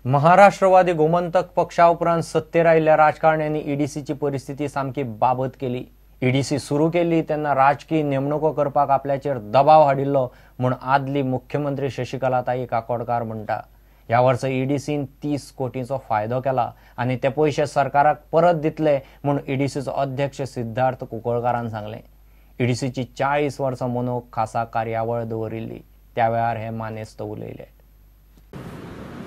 महाराष्ट्रवादी गोमंतक पक्षा उपरांत सत्तेर आयिल्ल्या राजकारण्यांनी ईडीसीची परिस्थिती सामकी बाबत केली. ईडीसी सुरू केली तेन्ना राजकीय नेमणुको करपाक आपल्याचेर दबाव हाडिल्लो म्हूण आदली मुख्यमंत्री शशिकलाताई काकोडकार म्हणटा. ह्या वर्सा ईडीसीन 30 कोटींचो फायदो केला आनी ते पयशे सरकाराक परत दितले म्हूण ईडीसीचो अध्यक्ष सिद्धार्थ कुंकळकारान सांगलें. ईडीसीची 40 वर्सां मनोवंक खासा कार्यावळ दवरिल्ली. त्या वेळार हे मानेस्त उलयले.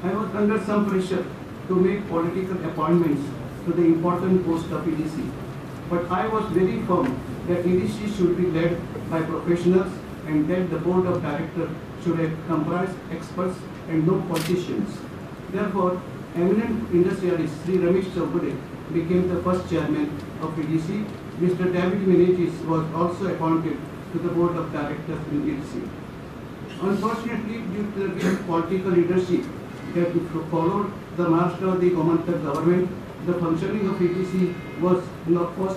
I was under some pressure to make political appointments to the important post of EDC, but I was very firm that EDC should be led by professionals and that the board of directors should have comprised experts and no politicians. Therefore, eminent industrialist Sri Ramesh Chowgule became the first chairman of EDC. Mr. David Menezes was also appointed to the board of directors in EDC. Unfortunately, due to the weak political leadership that followed the Maharashtrawadi Gomantak government, the functioning of EDC was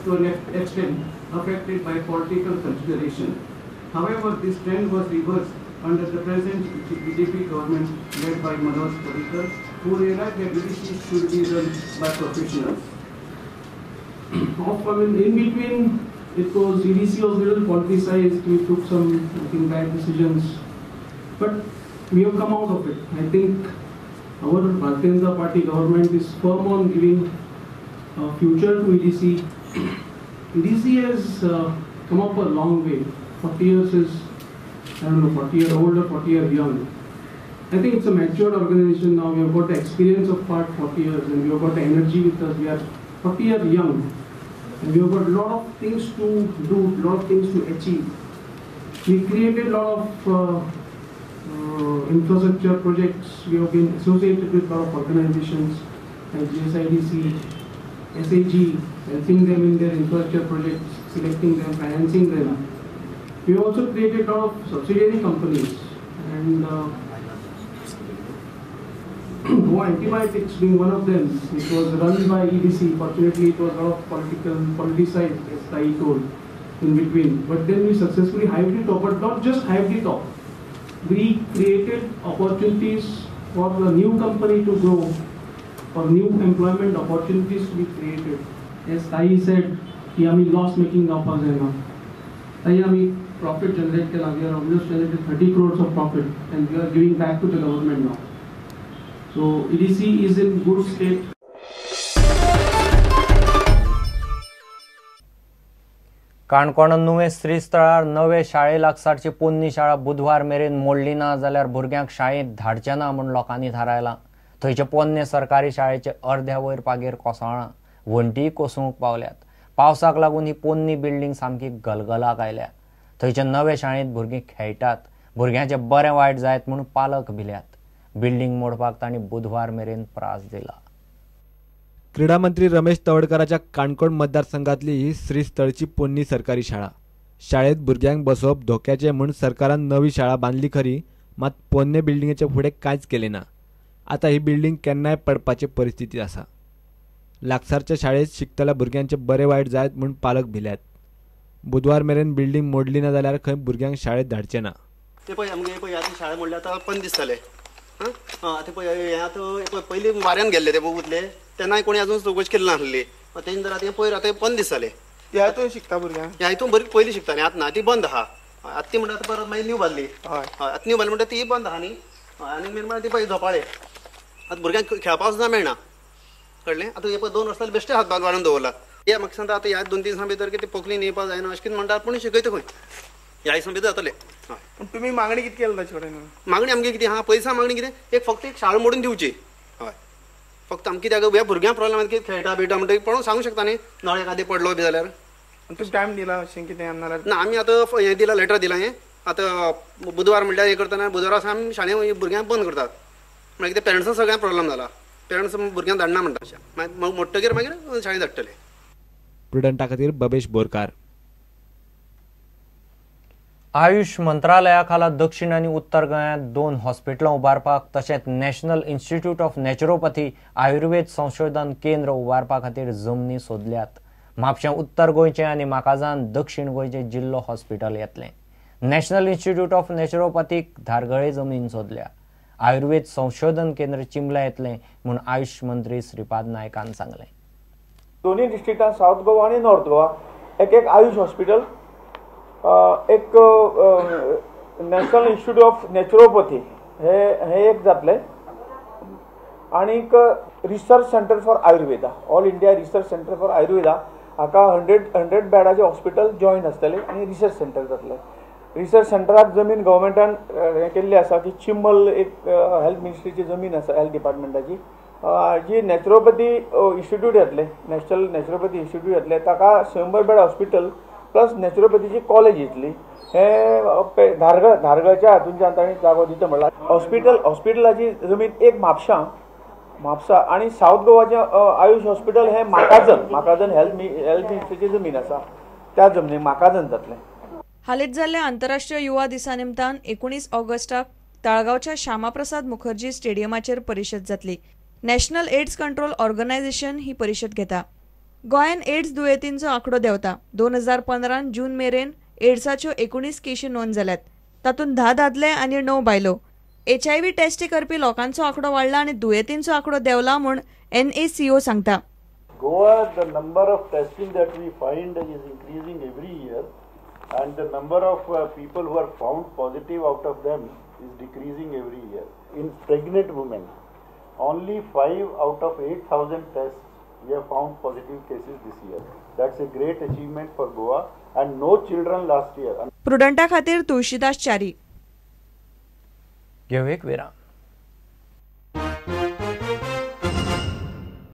to an extent affected by political consideration. However, this trend was reversed under the present BJP government led by Manoj Parrikar, who realized that EDC should be run by professionals. I mean, in between, it was EDC was little politicized. We took some, I think, bad decisions, but we have come out of it. I think our Bharatiya Janata Party government is firm on giving a future to EDC. EDC has come up a long way. 40 years is, I don't know, 40 year old or 40 year young. I think it's a matured organization now. We have got the experience of part 40 years and we have got the energy with us. We are 40 year young and we have got a lot of things to do, a lot of things to achieve. We created a lot of infrastructure projects. We have been associated with a lot of organizations like GSIDC, SAG, helping them in their infrastructure projects, selecting them, financing them. We also created a lot of subsidiary companies, and Goa Antibiotics being one of them, which was run by EDC. Fortunately, it was a lot of politicized, as I told, in between. But then we successfully hived it off, but not just hived it off. We created opportunities for the new company to grow, for new employment opportunities to be created. As Tai said, ki ami loss making जावपाक जायना. Tai ami profit generate केला. We are almost generated 30 crores of profit and we are giving back to the government now. So EDC is in good state. Canacona नुवें श्रीस्थळार नवे शाळे लागसारची पोन्नी शाळा बुधवार मेरेन मोडली ना जाल्यार भुरग्यांक शाळेंत धाडचे ना म्हूण लोकांनी थारायलां. थंयचे पोन्ने सरकारी शाळेचे अर्द्या वयर पागेर कोसळ्ळां, वण्टीय कोसळूंक पावल्यात. पावसाक लागून ही पोन्नी बिल्डींग सामकी गलगलाक आयल्या. थंयचे नवे शाळेंत भुरगीं खेळटात, भुरग्यांचें बरें वायट जायत म्हूण पालक भिल्यात. बिल्डींग मोडपाक तांणी बुधवार मेरेन प्रास दिला. क्रीडा मंत्री रमेश तवडकाराच्या काणकोण मतदारसंघातली ही श्रीस्थळची पोन्नी सरकारी शाळा. शाळेत भुरग्यांक बसोवप धोक्याचें म्हूण सरकारान नवी शाळा बांदली खरी, मात पोन्ने बिल्डिंगेच्या फुडें कांयच केलें ना. आतां ही बिल्डींग केन्नाय पडपाची परिस्थिती आसा. लागसारच्या शाळेत शिकतल्या भुरग्यांचे बरें वायट जायत म्हूण पालक भिल्यात. बुधवार मेरेन बिल्डींग मोडली ना जाल्यार खंय भुरग्यांक शाळेत धाडचें ना. ते पळय आमगे पळय आतां शाळा मोडल्या आतां बंद दिसतले. आतां पळय हें आतां पयलीं वाऱ्यान गेल्ले ते उरले तेन्नाय कोणी अजून चवकशी केली नासली. तेजे नंतर आतां पयर आतां बंद दिसताले. ह्या हितून शिकता भुरग्यांक, ह्या हितून बरी पयलीं शिकतालीं, आतां ना ती बंद आहा. आतां ती म्हणटा आतां परत मागीर न्यू बांदली. हय, आतां न्यू बांदली म्हणटा ती बंद आहा न्ही. आनी मेन म्हणल्यार ती पळय झोपाळे आतां भुरग्यांक खेळपाक सुद्दां मेळना. कळ्ळें? आतां हे पळय 2 वर्सां बेश्टे हात बांदून दवरला. हे म्हाका सांगता आतां ह्या 2-3 दिसां भितर कितें पोखली न्ही जायना अशें कितें म्हणटा, पूण शिकयता खंय ह्या दिसां भितर जातलें. पूण तुमी मागणी कितें केली ताचे कडेन? मागणी आमगे कितें आहा, पयसा मागणी कितें, एक फक्त एक शाळा मोडून दिवची. हय, फक्त आमकां कित्याक ह्या भुरग्यांक प्रॉब्लेम कितें खेळटा बिळटा म्हणटकीर पळोवन सांगूंक शकता न्ही, नळ एखादें पडलो बी जाल्यार. तुमी टायम दिला अशें कितें ना? आमी आतां हें दिलां, लेटर दिलां. हें आतां बुधवार म्हणल्यार हें करतना बुधवारा सावन आमी शाळे भुरग्यांक बंद करतात. म्हणल्यार कितें पेरंट्सांक सगळ्यांक प्रॉब्लेम जाला, पेरंट्स भुरग्यांक धाडना म्हणटा. अशें मागीर मोडटकीर मागीर शाळेंत धाडटले. प्रुडंटा खातीर बबेश बोरकार. आयुष मंत्रालया खाला दक्षिण आनी उत्तर गोंयांत 2 हॉस्पिटलां उबारपाक तशेंच national institute of naturopathy Ayurveda संशोधन केंद्र उबारपा खातीर जमनी सोदल्यात. म्हापशें उत्तर गोंयचें आनी म्हाकाजान दक्षिण गोंयचें जिल्लो हॉस्पिटल येतलें. नॅशनल इन्स्टिट्यूट ऑफ नॅचरोपॅथीक धारगळे जमीन सोदल्या. आयुर्वेद संशोधन केंद्र चिंबला येतलें म्हूण आयुष मंत्री श्रीपाद नायकान सांगलें. दोनूय डिस्ट्रिक्टान सावथ गोवा आनी नॉर्थ गोवा एक एक आयुष हॉस्पिटल, एक नॅशनल इन्स्टिट्यूट ऑफ नॅचरोपॅथी हे एक जातलें आनीक research centre for Ayurveda, all India research centre for Ayurveda हाका 100 बेडाचे हॉस्पिटल जॉयन आसतलें आनी रिसर्च सेंटर जातलें. रिसर्च सेंटराक जमीन गव्हर्मेंटान हें केल्ली आसा की चिंबल एक हेल्थ मिनिस्ट्रीची जमीन आसा, हेल्थ डिपार्टमेंटाची, जी नॅचरोपॅथी इन्स्टिट्यूट येतलें, नॅशनल नॅचरोपॅथी इन्स्टिट्यूट येतलें, ताका 100 बेड हॉस्पिटल प्लस नॅचरोपॅथीची कॉलेज येतली. हे धारगळच्या हातूंच्यान तांणी जागो दिता म्हणला. हॉस्पिटलाची जमीन एक म्हापसा आनी सावथ गोवाचें आयुष हॉस्पिटल हें माकाजन हेल्थ मिनिस्ट्रीची जमीन आसा, त्या जमनीक माकाजन जातलें. हालींच जाल्ल्या आंतरराष्ट्रीय युवा दिसा निमतान 19 ऑगस्टाक ताळगांवच्या श्यामाप्रसाद मुखर्जी स्टेडियमाचेर परिशद जातली. नॅशनल एड्स कंट्रोल ऑर्गनायझेशन ही परिशद घेता. गोंयान एड्स दुयेंतींचो आंकडो देंवता. 2015 जून मेरेन एड्साच्यो 19 केशी नोंद जाल्यात, तातूंत 10 दादले आनी 9 बायलो. HIV टेस्टी करपी लोकांचो आंकडो वाडला आनी दुयेंतींचो आंकडो देंवला म्हूण NACO सांगता. Goa, the number of testing that we find is increasing every year and the number of people who are found positive out of them is decreasing every year. In pregnant women, only 5 out of 8,000 tests we have found positive cases this year. That's a great achievement for Goa and no children last year. प्रुडंटा खातीर तुळशीदास च्यारी. घेऊ एक विराम.